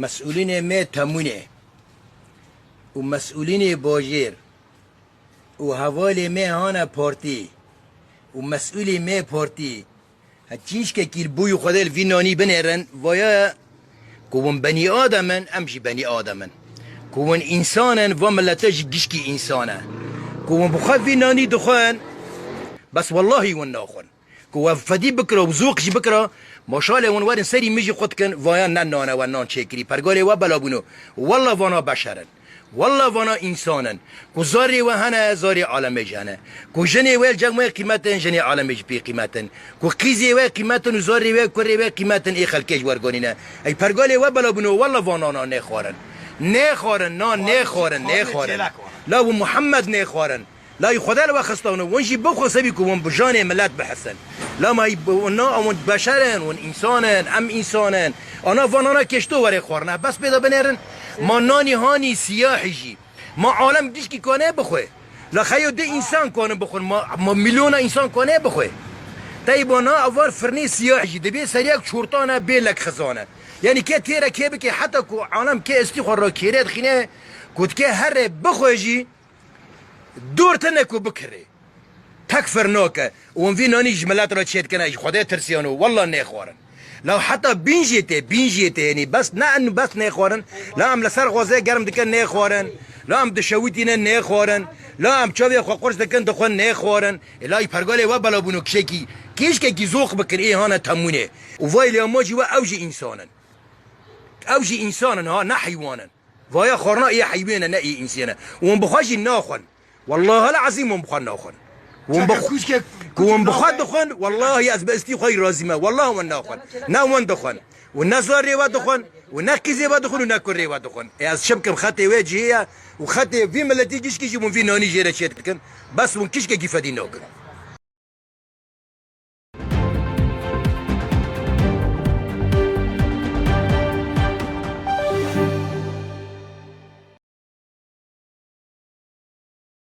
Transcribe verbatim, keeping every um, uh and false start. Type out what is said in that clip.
Mesûlînê me temûnê û mesûlînê bajêr û hevalê me hane partî û mesûlê me partî, he, çîşkekî li bûyî Xwedê li vî nanî binêrin, vaya ku hûn benî adem in, em jî benî adem in. Ku hûn însan in, va milete jî gişkî însan e. Ku hûn bi xwe vî nanî dixwin, bes wellahî hûn naxwin. Ku we fedî bikira û zûq jî bikira, maşalê hûn werin serî min jî xwe dikin, vaya ne nan e we nan çêkirî, pergalê we bela bûno. Wella vana beşer in. Wella vana însan in. Ku zarê we hene, zarê alemê jî hene. Ku jinê we li cem we qîmet in, jinê alemê jî pê qîmet in. Ku qîzê we qîmet in û zarê we, kurê we qîmet in, ê xelkê ji werganîne. Ey pergalê we bela bûno, wella vanana nêxwarin. Nêxwarin, na nêxwarin, nêxwarin. La û Muhammed nêxwarin. La yî Xwedê li we xistano, hûn jî bixwe sebî ku hûn bi janê milet bihisin. La ma yî bi-, hûn na, hûn beşer in, hûn însan in, em însan in. Ana vanana keşto were xwarina, bes pê de binêrin. Ma nanî hanî siyahî jî. Ma alem gişkî kane bixwe. La xeyo di însan kane bixwin, ma, ma milyona însan kane bixwe. Tey bona avar firnê siyahî jî. Dibê seriyek çortane bê lek xizane. Yanî kê têre kê bike heta ku alem kê istî xwe ra kêrê dixîne, ku dike here bixwe jî, dor tine ku bikirê. Tek fir nake. Û hûn vî nanî ji milet re çêdikine, ji Xwedê tirsiyano. Wella nêxwarin. La heta bîn jê tê, bîn jê tê, yanî bes ne en bes nêxwarin. La em li ser xwezê germ dikin nêxwarin. La em dişewitîne nêxwarin. La em çavê xwe qurş dikin dixwin nêxwarin. Ê la yî pergalê we bela bûno kişekî, kişkekî zoq bikin ê hane temûnê. Û vay lê ma jî we ew jî însan in. Ew jî însan in ha, ne heywan in. Vaya xwarina ê heywên e, ne ê însiyên e. Û hûn bi xwe jî naxwin. Wellahil ezîm hûn bi xwe naxwin. Hûn bi xwe, ku hûn bi xwe dixwin, wellahî ez bi istî xwe yî razî me. Wellahî hûn naxwin. Ne hûn dixwin. Û ne zarê we dixwin. Û ne qîzê we dixwin û ne kurê we dixwin. Ê ez çi bikim, xetê wê cihê ye. Û xetê vî miletî gişkî jî hûn vî nanî jê re çê dikin. Bes hûn kişkekî fedî nakin.